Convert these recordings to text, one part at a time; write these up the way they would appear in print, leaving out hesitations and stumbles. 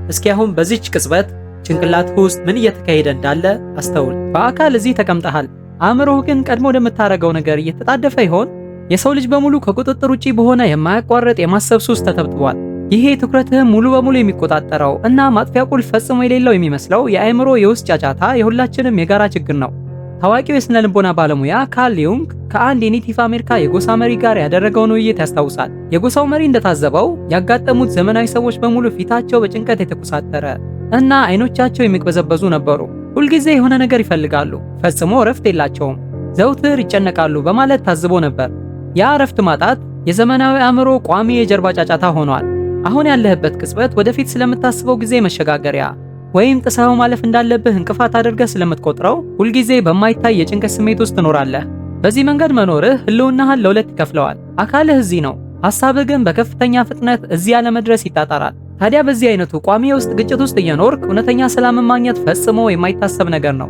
እስኪ አሁን በዚች ቅጽበት ጭንቅላትህ ውስጥ ምን እየተካሄደ እንዳለ አስተውል። በአካል እዚህ ተቀምጠሃል። አእምሮህ ግን ቀድሞ ወደምታደርገው ነገር እየተጣደፈ ይሆን? የሰው ልጅ በሙሉ ከቁጥጥር ውጪ በሆነ የማያቋርጥ የማሰብ ሱስ ተተብትቧል። ይሄ ትኩረትህን ሙሉ በሙሉ የሚቆጣጠረው እና ማጥፊያ ቁልፍ ፈጽሞ የሌለው የሚመስለው የአእምሮ የውስጥ ጫጫታ የሁላችንም የጋራ ችግር ነው። ታዋቂው የስነ ልቦና ባለሙያ ካርል ዩንግ ከአንድ የ Native አሜሪካ የጎሳ መሪ ጋር ያደረገውን ውይይት ያስታውሳል። የጎሳው መሪ እንደታዘበው ያጋጠሙት ዘመናዊ ሰዎች በሙሉ ፊታቸው በጭንቀት የተኮሳተረ እና አይኖቻቸው የሚቅበዘበዙ ነበሩ። ሁልጊዜ የሆነ ነገር ይፈልጋሉ፣ ፈጽሞ እረፍት የላቸውም፣ ዘውትር ይጨነቃሉ በማለት ታዝቦ ነበር። ያ እረፍት ማጣት የዘመናዊ አእምሮ ቋሚ የጀርባ ጫጫታ ሆኗል። አሁን ያለህበት ቅጽበት ወደፊት ስለምታስበው ጊዜ መሸጋገሪያ ወይም ጥሰኸው ማለፍ እንዳለብህ እንቅፋት አድርገህ ስለምትቆጥረው ሁልጊዜ በማይታይ የጭንቀት ስሜት ውስጥ ትኖራለህ። በዚህ መንገድ መኖርህ ህልውናህን ለሁለት ይከፍለዋል። አካልህ እዚህ ነው፣ ሐሳብህ ግን በከፍተኛ ፍጥነት እዚያ ለመድረስ ይጣጣራል። ታዲያ በዚህ አይነቱ ቋሚ የውስጥ ግጭት ውስጥ እየኖርክ እውነተኛ ሰላምን ማግኘት ፈጽሞ የማይታሰብ ነገር ነው።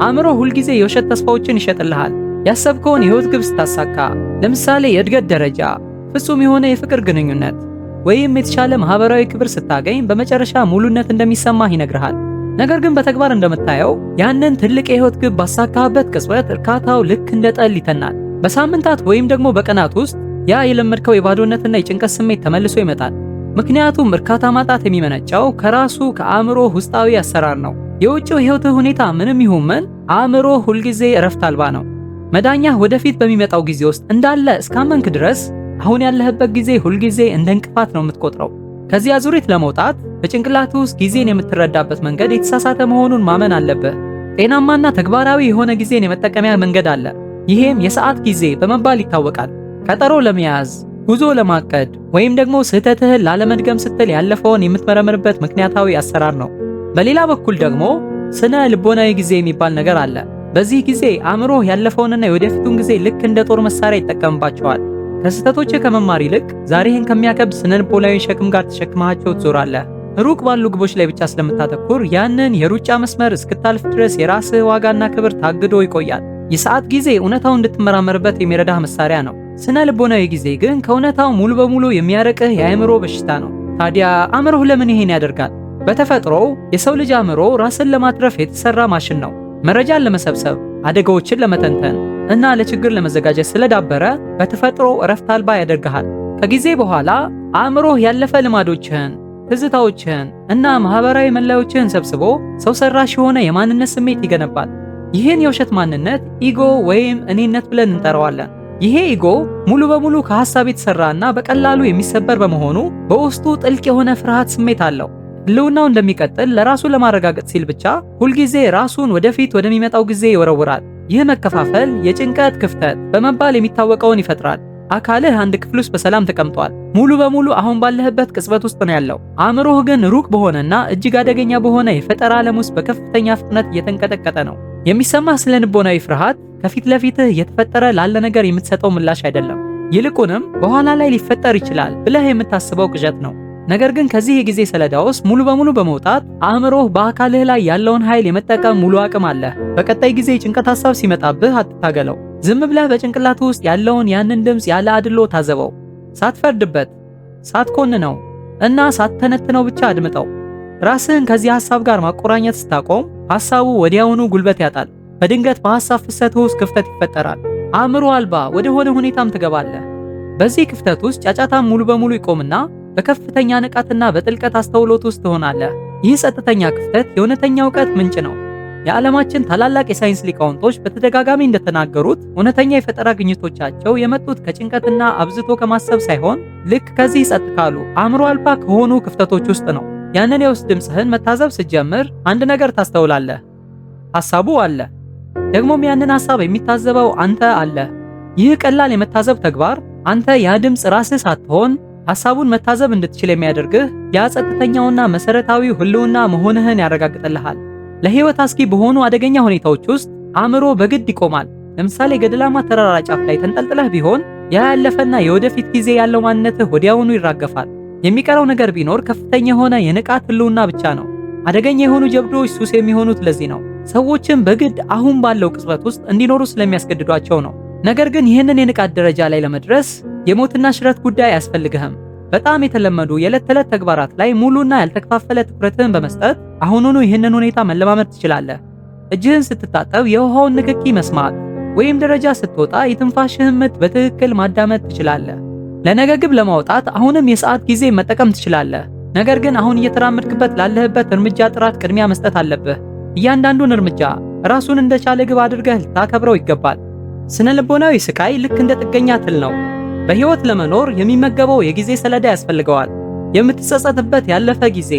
አእምሮ ሁልጊዜ የውሸት ተስፋዎችን ይሸጥልሃል። ያሰብከውን የህይወት ግብ ስታሳካ፣ ለምሳሌ የእድገት ደረጃ፣ ፍጹም የሆነ የፍቅር ግንኙነት ወይም የተሻለ ማህበራዊ ክብር ስታገኝ በመጨረሻ ሙሉነት እንደሚሰማህ ይነግርሃል። ነገር ግን በተግባር እንደምታየው ያንን ትልቅ የህይወት ግብ ባሳካህበት ቅጽበት እርካታው ልክ እንደ ጠል ይተናል። በሳምንታት ወይም ደግሞ በቀናት ውስጥ ያ የለመድከው የባዶነትና የጭንቀት ስሜት ተመልሶ ይመጣል። ምክንያቱም እርካታ ማጣት የሚመነጨው ከራሱ ከአእምሮ ውስጣዊ አሰራር ነው። የውጭው የህይወትህ ሁኔታ ምንም ይሁን ምን አእምሮ ሁልጊዜ እረፍት አልባ ነው። መዳኛህ ወደፊት በሚመጣው ጊዜ ውስጥ እንዳለ እስካመንክ ድረስ አሁን ያለህበት ጊዜ ሁልጊዜ እንደ እንቅፋት ነው የምትቆጥረው። ከዚህ አዙሪት ለመውጣት በጭንቅላትህ ውስጥ ጊዜን የምትረዳበት መንገድ የተሳሳተ መሆኑን ማመን አለብህ። ጤናማና ተግባራዊ የሆነ ጊዜን የመጠቀሚያ መንገድ አለ። ይሄም የሰዓት ጊዜ በመባል ይታወቃል። ቀጠሮ ለመያዝ፣ ጉዞ ለማቀድ ወይም ደግሞ ስህተትህን ላለመድገም ስትል ያለፈውን የምትመረምርበት ምክንያታዊ አሰራር ነው። በሌላ በኩል ደግሞ ስነ ልቦናዊ ጊዜ የሚባል ነገር አለ። በዚህ ጊዜ አእምሮህ ያለፈውንና የወደፊቱን ጊዜ ልክ እንደ ጦር መሳሪያ ይጠቀምባቸዋል። ከስህተቶችህ ከመማር ይልቅ ዛሬህን ከሚያከብድ ስነ ልቦናዊ ሸክም ጋር ተሸክመሃቸው ትዞራለህ። ሩቅ ባሉ ግቦች ላይ ብቻ ስለምታተኩር ያንን የሩጫ መስመር እስክታልፍ ድረስ የራስህ ዋጋና ክብር ታግዶ ይቆያል። የሰዓት ጊዜ እውነታው እንድትመራመርበት የሚረዳህ መሳሪያ ነው። ስነ ልቦናዊ ጊዜ ግን ከእውነታው ሙሉ በሙሉ የሚያርቅህ የአእምሮ በሽታ ነው። ታዲያ አእምሮህ ለምን ይሄን ያደርጋል? በተፈጥሮው የሰው ልጅ አእምሮ ራስን ለማትረፍ የተሰራ ማሽን ነው። መረጃን ለመሰብሰብ፣ አደጋዎችን ለመተንተን እና ለችግር ለመዘጋጀት ስለዳበረ በተፈጥሮ እረፍት አልባ ያደርግሃል። ከጊዜ በኋላ አእምሮህ ያለፈ ልማዶችህን፣ ትዝታዎችህን እና ማህበራዊ መለያዎችህን ሰብስቦ ሰው ሰራሽ የሆነ የማንነት ስሜት ይገነባል። ይህን የውሸት ማንነት ego ወይም እኔነት ብለን እንጠራዋለን። ይሄ ego ሙሉ በሙሉ ከሐሳብ የተሰራና በቀላሉ የሚሰበር በመሆኑ በውስጡ ጥልቅ የሆነ ፍርሃት ስሜት አለው። ህልውናው እንደሚቀጥል ለራሱ ለማረጋገጥ ሲል ብቻ ሁልጊዜ ራሱን ወደፊት ወደሚመጣው ጊዜ ይወረውራል። ይህ መከፋፈል የጭንቀት ክፍተት በመባል የሚታወቀውን ይፈጥራል። አካልህ አንድ ክፍል ውስጥ በሰላም ተቀምጧል። ሙሉ በሙሉ አሁን ባለህበት ቅጽበት ውስጥ ነው ያለው። አእምሮህ ግን ሩቅ በሆነና እጅግ አደገኛ በሆነ የፈጠራ ዓለም ውስጥ በከፍተኛ ፍጥነት እየተንቀጠቀጠ ነው። የሚሰማህ ስነ ልቦናዊ ፍርሃት ከፊት ለፊትህ እየተፈጠረ ላለ ነገር የምትሰጠው ምላሽ አይደለም። ይልቁንም በኋላ ላይ ሊፈጠር ይችላል ብለህ የምታስበው ቅዠት ነው። ነገር ግን ከዚህ የጊዜ ሰሌዳ ውስጥ ሙሉ በሙሉ በመውጣት አእምሮህ በአካልህ ላይ ያለውን ኃይል የመጠቀም ሙሉ አቅም አለህ። በቀጣይ ጊዜ የጭንቀት ሐሳብ ሲመጣብህ አትታገለው። ዝም ብለህ በጭንቅላትህ ውስጥ ያለውን ያንን ድምፅ ያለ አድሎ ታዘበው። ሳትፈርድበት፣ ሳትኮንነው እና ሳትተነትነው ብቻ አድምጠው። ራስህን ከዚህ ሐሳብ ጋር ማቆራኘት ስታቆም ሐሳቡ ወዲያውኑ ጉልበት ያጣል። በድንገት በሐሳብ ፍሰትህ ውስጥ ክፍተት ይፈጠራል። አእምሮ አልባ ወደ ሆነ ሁኔታም ትገባለህ። በዚህ ክፍተት ውስጥ ጫጫታም ሙሉ በሙሉ ይቆምና በከፍተኛ ንቃትና በጥልቀት አስተውሎት ውስጥ ትሆናለህ። ይህ ጸጥተኛ ክፍተት የእውነተኛ እውቀት ምንጭ ነው። የዓለማችን ታላላቅ የሳይንስ ሊቃውንቶች በተደጋጋሚ እንደተናገሩት እውነተኛ የፈጠራ ግኝቶቻቸው የመጡት ከጭንቀትና አብዝቶ ከማሰብ ሳይሆን ልክ ከዚህ ጸጥ ካሉ አእምሮ አልባ ከሆኑ ክፍተቶች ውስጥ ነው። ያንን የውስጥ ድምፅህን መታዘብ ስትጀምር አንድ ነገር ታስተውላለህ። ሐሳቡ አለ። ደግሞም ያንን ሐሳብ የሚታዘበው አንተ አለ። ይህ ቀላል የመታዘብ ተግባር አንተ ያ ድምፅ ራስህ ሳትሆን ሐሳቡን መታዘብ እንድትችል የሚያደርግህ ያ ጸጥተኛውና መሰረታዊው ህልውና መሆንህን ያረጋግጥልሃል። ለህይወት አስጊ በሆኑ አደገኛ ሁኔታዎች ውስጥ አእምሮ በግድ ይቆማል። ለምሳሌ ገደላማ ተራራ ጫፍ ላይ ተንጠልጥለህ ቢሆን ያ ያለፈና የወደፊት ጊዜ ያለው ማንነትህ ወዲያውኑ ይራገፋል። የሚቀረው ነገር ቢኖር ከፍተኛ የሆነ የንቃት ህልውና ብቻ ነው። አደገኛ የሆኑ ጀብዶዎች ሱስ የሚሆኑት ለዚህ ነው። ሰዎችን በግድ አሁን ባለው ቅጽበት ውስጥ እንዲኖሩ ስለሚያስገድዷቸው ነው። ነገር ግን ይህንን የንቃት ደረጃ ላይ ለመድረስ የሞትና ሽረት ጉዳይ አያስፈልግህም። በጣም የተለመዱ የዕለት ተዕለት ተግባራት ላይ ሙሉና ያልተከፋፈለ ትኩረትህን በመስጠት አሁኑኑ ይህንን ሁኔታ መለማመድ ትችላለህ። እጅህን ስትታጠብ የውሃውን ንክኪ መስማት ወይም ደረጃ ስትወጣ የትንፋሽህን ምት በትክክል ማዳመጥ ትችላለህ። ለነገ ግብ ለማውጣት አሁንም የሰዓት ጊዜ መጠቀም ትችላለህ። ነገር ግን አሁን እየተራመድክበት ላለህበት እርምጃ ጥራት ቅድሚያ መስጠት አለብህ። እያንዳንዱን እርምጃ ራሱን እንደቻለ ግብ አድርገህ ልታከብረው ይገባል። ስነ ልቦናዊ ስቃይ ልክ እንደ ጥገኛ ትል ነው። በሕይወት ለመኖር የሚመገበው የጊዜ ሰሌዳ ያስፈልገዋል። የምትጸጸትበት ያለፈ ጊዜ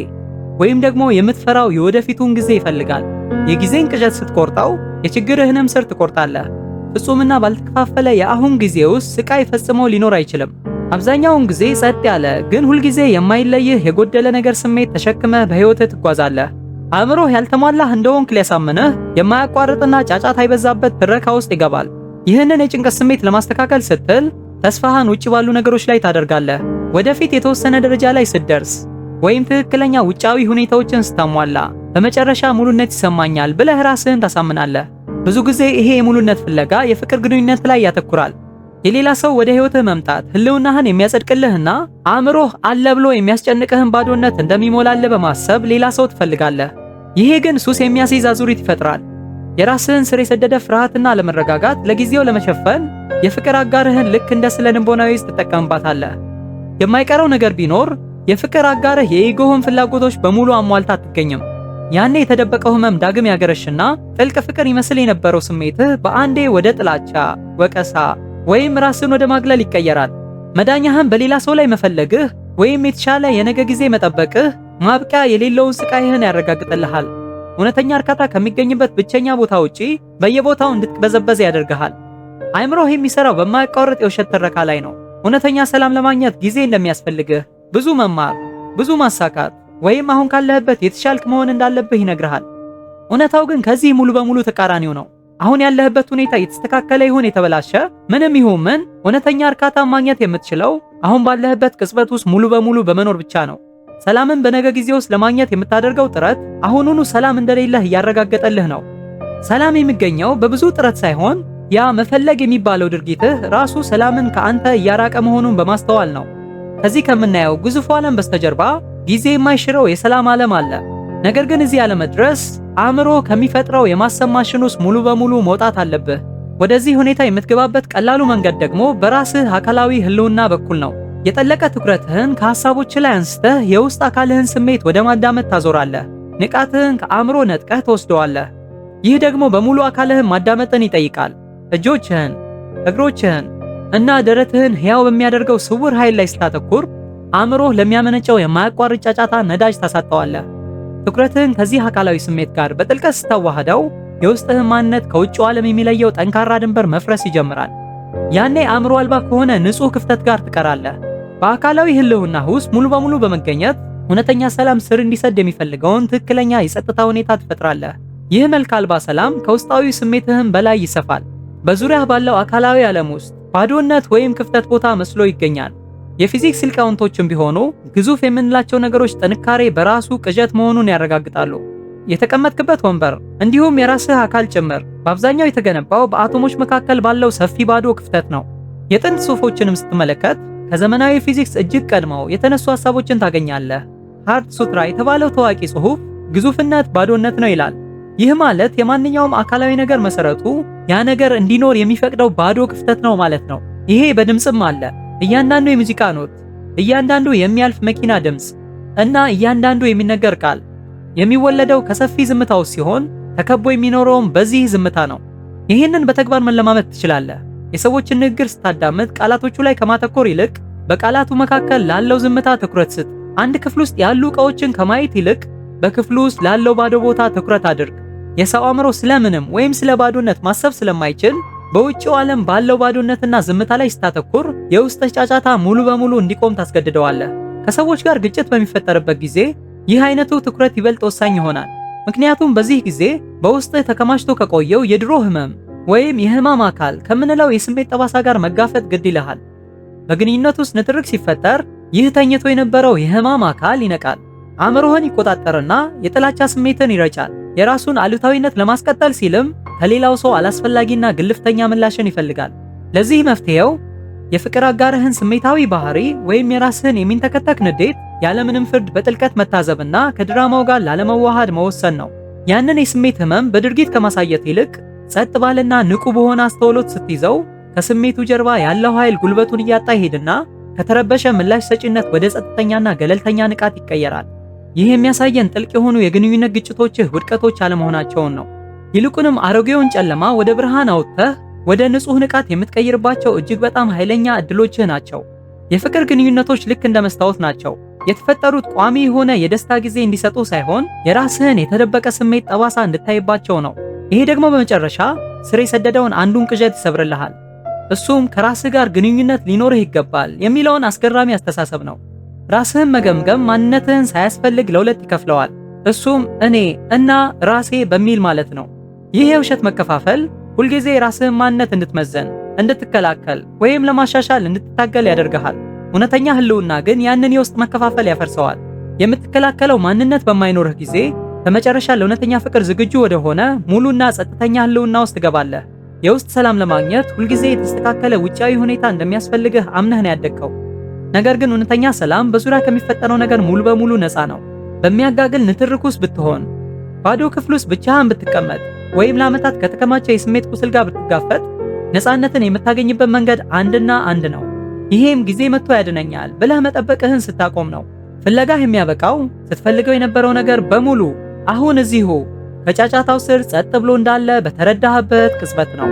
ወይም ደግሞ የምትፈራው የወደፊቱን ጊዜ ይፈልጋል። የጊዜን ቅዠት ስትቆርጠው የችግርህንም ስር ትቆርጣለህ። ፍጹምና ባልተከፋፈለ የአሁን ጊዜ ውስጥ ስቃይ ፈጽሞ ሊኖር አይችልም። አብዛኛውን ጊዜ ጸጥ ያለ ግን ሁልጊዜ የማይለይህ የጎደለ ነገር ስሜት ተሸክመህ በሕይወትህ ትጓዛለህ። አእምሮህ ያልተሟላህ እንደሆንክ ሊያሳምንህ የማያቋርጥና ጫጫታ የበዛበት ትረካ ውስጥ ይገባል። ይህንን የጭንቀት ስሜት ለማስተካከል ስትል ተስፋህን ውጭ ባሉ ነገሮች ላይ ታደርጋለህ። ወደፊት የተወሰነ ደረጃ ላይ ስትደርስ ወይም ትክክለኛ ውጫዊ ሁኔታዎችን ስታሟላ በመጨረሻ ሙሉነት ይሰማኛል ብለህ ራስህን ታሳምናለህ። ብዙ ጊዜ ይሄ የሙሉነት ፍለጋ የፍቅር ግንኙነት ላይ ያተኩራል። የሌላ ሰው ወደ ህይወትህ መምጣት ህልውናህን የሚያጸድቅልህና አእምሮህ አለ ብሎ የሚያስጨንቅህን ባዶነት እንደሚሞላልህ በማሰብ ሌላ ሰው ትፈልጋለህ። ይሄ ግን ሱስ የሚያስይዝ አዙሪት ይፈጥራል። የራስህን ስር የሰደደ ፍርሃትና አለመረጋጋት ለጊዜው ለመሸፈን የፍቅር አጋርህን ልክ እንደ ስነ ልቦናዊ ትጠቀምባታለህ። የማይቀረው ነገር ቢኖር የፍቅር አጋርህ የ ego ህን ፍላጎቶች በሙሉ አሟልታ አትገኝም። ያኔ የተደበቀው ህመም ዳግም ያገረሽና ጥልቅ ፍቅር ይመስል የነበረው ስሜትህ በአንዴ ወደ ጥላቻ፣ ወቀሳ ወይም ራስን ወደ ማግለል ይቀየራል። መዳኛህን በሌላ ሰው ላይ መፈለግህ ወይም የተሻለ የነገ ጊዜ መጠበቅህ ማብቂያ የሌለውን ስቃይህን ያረጋግጥልሃል። እውነተኛ እርካታ ከሚገኝበት ብቸኛ ቦታ ውጪ በየቦታው እንድትበዘበዝ ያደርግሃል። አእምሮህ የሚሰራው በማያቋርጥ የውሸት ትረካ ላይ ነው። እውነተኛ ሰላም ለማግኘት ጊዜ እንደሚያስፈልግህ፣ ብዙ መማር፣ ብዙ ማሳካት ወይም አሁን ካለህበት የተሻልክ መሆን እንዳለብህ ይነግርሃል። እውነታው ግን ከዚህ ሙሉ በሙሉ ተቃራኒው ነው። አሁን ያለህበት ሁኔታ የተስተካከለ ይሁን የተበላሸ፣ ምንም ይሁን ምን፣ እውነተኛ እርካታ ማግኘት የምትችለው አሁን ባለህበት ቅጽበት ውስጥ ሙሉ በሙሉ በመኖር ብቻ ነው። ሰላምን በነገ ጊዜ ውስጥ ለማግኘት የምታደርገው ጥረት አሁኑኑ ሰላም እንደሌለህ እያረጋገጠልህ ነው። ሰላም የሚገኘው በብዙ ጥረት ሳይሆን ያ መፈለግ የሚባለው ድርጊትህ ራሱ ሰላምን ከአንተ እያራቀ መሆኑን በማስተዋል ነው። ከዚህ ከምናየው ግዙፍ ዓለም በስተጀርባ ጊዜ የማይሽረው የሰላም ዓለም አለ። ነገር ግን እዚህ ያለመድረስ አእምሮ ከሚፈጥረው የማሰብ ማሽን ውስጥ ሙሉ በሙሉ መውጣት አለብህ። ወደዚህ ሁኔታ የምትገባበት ቀላሉ መንገድ ደግሞ በራስህ አካላዊ ህልውና በኩል ነው። የጠለቀ ትኩረትህን ከሐሳቦች ላይ አንስተህ የውስጥ አካልህን ስሜት ወደ ማዳመጥ ታዞራለህ። ንቃትህን ከአእምሮ ነጥቀህ ትወስደዋለህ። ይህ ደግሞ በሙሉ አካልህን ማዳመጥን ይጠይቃል። እጆችህን፣ እግሮችህን እና ደረትህን ሕያው በሚያደርገው ስውር ኃይል ላይ ስታተኩር አእምሮህ ለሚያመነጨው የማያቋርጥ ጫጫታ ነዳጅ ታሳጠዋለህ። ትኩረትህን ከዚህ አካላዊ ስሜት ጋር በጥልቀት ስታዋህደው የውስጥህን ማንነት ከውጭው ዓለም የሚለየው ጠንካራ ድንበር መፍረስ ይጀምራል። ያኔ አእምሮ አልባ ከሆነ ንጹህ ክፍተት ጋር ትቀራለህ። በአካላዊ ህልውናህ ውስጥ ሙሉ በሙሉ በመገኘት እውነተኛ ሰላም ስር እንዲሰድ የሚፈልገውን ትክክለኛ የጸጥታ ሁኔታ ትፈጥራለህ። ይህ መልክ አልባ ሰላም ከውስጣዊ ስሜትህም በላይ ይሰፋል። በዙሪያህ ባለው አካላዊ ዓለም ውስጥ ባዶነት ወይም ክፍተት ቦታ መስሎ ይገኛል። የፊዚክስ ሊቃውንቶችም ቢሆኑ ግዙፍ የምንላቸው ነገሮች ጥንካሬ በራሱ ቅዠት መሆኑን ያረጋግጣሉ። የተቀመጥክበት ወንበር እንዲሁም የራስህ አካል ጭምር በአብዛኛው የተገነባው በአቶሞች መካከል ባለው ሰፊ ባዶ ክፍተት ነው። የጥንት ጽሑፎችንም ስትመለከት ከዘመናዊ ፊዚክስ እጅግ ቀድመው የተነሱ ሐሳቦችን ታገኛለህ። Heart Sutra የተባለው ታዋቂ ጽሑፍ ግዙፍነት ባዶነት ነው ይላል። ይህ ማለት የማንኛውም አካላዊ ነገር መሰረቱ ያ ነገር እንዲኖር የሚፈቅደው ባዶ ክፍተት ነው ማለት ነው። ይሄ በድምፅም አለ። እያንዳንዱ የሙዚቃ ኖት፣ እያንዳንዱ የሚያልፍ መኪና ድምፅ እና እያንዳንዱ የሚነገር ቃል የሚወለደው ከሰፊ ዝምታ ውስጥ ሲሆን ተከቦ የሚኖረውም በዚህ ዝምታ ነው። ይህንን በተግባር መለማመድ ትችላለህ። የሰዎችን ንግግር ስታዳምጥ ቃላቶቹ ላይ ከማተኮር ይልቅ በቃላቱ መካከል ላለው ዝምታ ትኩረት ስጥ። አንድ ክፍል ውስጥ ያሉ ዕቃዎችን ከማየት ይልቅ በክፍሉ ውስጥ ላለው ባዶ ቦታ ትኩረት አድርግ። የሰው አእምሮ ስለምንም ወይም ስለ ባዶነት ማሰብ ስለማይችል በውጭው ዓለም ባለው ባዶነትና ዝምታ ላይ ስታተኩር የውስጥህ ጫጫታ ሙሉ በሙሉ እንዲቆም ታስገድደዋለህ። ከሰዎች ጋር ግጭት በሚፈጠርበት ጊዜ ይህ አይነቱ ትኩረት ይበልጥ ወሳኝ ይሆናል። ምክንያቱም በዚህ ጊዜ በውስጥህ ተከማችቶ ከቆየው የድሮ ህመም ወይም የህማም አካል ከምንለው የስሜት ጠባሳ ጋር መጋፈጥ ግድ ይልሃል። በግንኙነት ውስጥ ንትርክ ሲፈጠር ይህ ተኝቶ የነበረው የህማም አካል ይነቃል። አእምሮህን ይቆጣጠርና የጥላቻ ስሜትን ይረጫል። የራሱን አሉታዊነት ለማስቀጠል ሲልም ከሌላው ሰው አላስፈላጊና ግልፍተኛ ምላሽን ይፈልጋል። ለዚህ መፍትሄው የፍቅር አጋርህን ስሜታዊ ባህሪ ወይም የራስህን የሚንተከተክ ንዴት ያለምንም ፍርድ በጥልቀት መታዘብና ከድራማው ጋር ላለመዋሃድ መወሰን ነው። ያንን የስሜት ህመም በድርጊት ከማሳየት ይልቅ ጸጥ ባለና ንቁ በሆነ አስተውሎት ስትይዘው ከስሜቱ ጀርባ ያለው ኃይል ጉልበቱን እያጣ ይሄድና ከተረበሸ ምላሽ ሰጪነት ወደ ጸጥተኛና ገለልተኛ ንቃት ይቀየራል። ይህ የሚያሳየን ጥልቅ የሆኑ የግንኙነት ግጭቶችህ ውድቀቶች አለመሆናቸውን ነው። ይልቁንም አሮጌውን ጨለማ ወደ ብርሃን አውጥተህ ወደ ንጹህ ንቃት የምትቀይርባቸው እጅግ በጣም ኃይለኛ እድሎችህ ናቸው። የፍቅር ግንኙነቶች ልክ እንደ መስታወት ናቸው። የተፈጠሩት ቋሚ የሆነ የደስታ ጊዜ እንዲሰጡ ሳይሆን የራስህን የተደበቀ ስሜት ጠባሳ እንድታይባቸው ነው። ይሄ ደግሞ በመጨረሻ ስር የሰደደውን አንዱን ቅዠት ይሰብርልሃል። እሱም ከራስህ ጋር ግንኙነት ሊኖርህ ይገባል የሚለውን አስገራሚ አስተሳሰብ ነው። ራስህን መገምገም ማንነትህን ሳያስፈልግ ለሁለት ይከፍለዋል። እሱም እኔ እና ራሴ በሚል ማለት ነው። ይህ የውሸት መከፋፈል ሁልጊዜ የራስህን ማንነት እንድትመዘን፣ እንድትከላከል ወይም ለማሻሻል እንድትታገል ያደርግሃል። እውነተኛ ህልውና ግን ያንን የውስጥ መከፋፈል ያፈርሰዋል። የምትከላከለው ማንነት በማይኖርህ ጊዜ በመጨረሻ ለእውነተኛ ፍቅር ዝግጁ ወደሆነ ሙሉና ጸጥተኛ ህልውና ውስጥ ትገባለህ። የውስጥ ሰላም ለማግኘት ሁልጊዜ የተስተካከለ ውጫዊ ሁኔታ እንደሚያስፈልግህ አምነህ ነው ያደግከው። ነገር ግን እውነተኛ ሰላም በዙሪያ ከሚፈጠረው ነገር ሙሉ በሙሉ ነፃ ነው። በሚያጋግል ንትርክ ውስጥ ብትሆን፣ ባዶ ክፍል ውስጥ ብቻህን ብትቀመጥ፣ ወይም ለዓመታት ከተከማቸ የስሜት ቁስል ጋር ብትጋፈጥ ነፃነትን የምታገኝበት መንገድ አንድና አንድ ነው። ይሄም ጊዜ መጥቶ ያድነኛል ብለህ መጠበቅህን ስታቆም ነው። ፍለጋህ የሚያበቃው ስትፈልገው የነበረው ነገር በሙሉ አሁን እዚሁ ከጫጫታው ስር ጸጥ ብሎ እንዳለ በተረዳህበት ቅጽበት ነው።